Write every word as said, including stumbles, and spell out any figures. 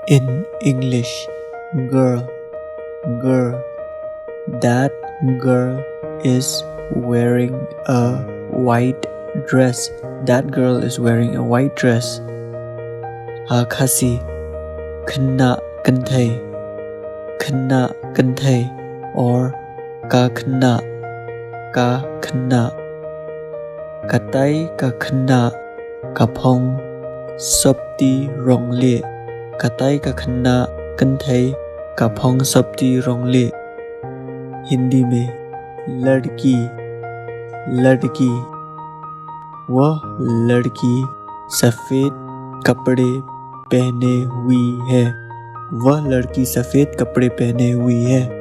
In English, girl, girl. That girl is wearing a white dress. That girl is wearing a white dress. Ha Khasi, khynnah kynthei, khynnah kynthei, or ka khynnah, ka khynnah. Katai ka khynnah ka phong sopti rong lieh. Katai ka khynnah kynthei ka phong sopti rong lieh. हिंदी में, लड़की, लड़की। वह लड़की सफेद कपड़े पहने हुई है। वह लड़की सफेद कपड़े पहने हुई है।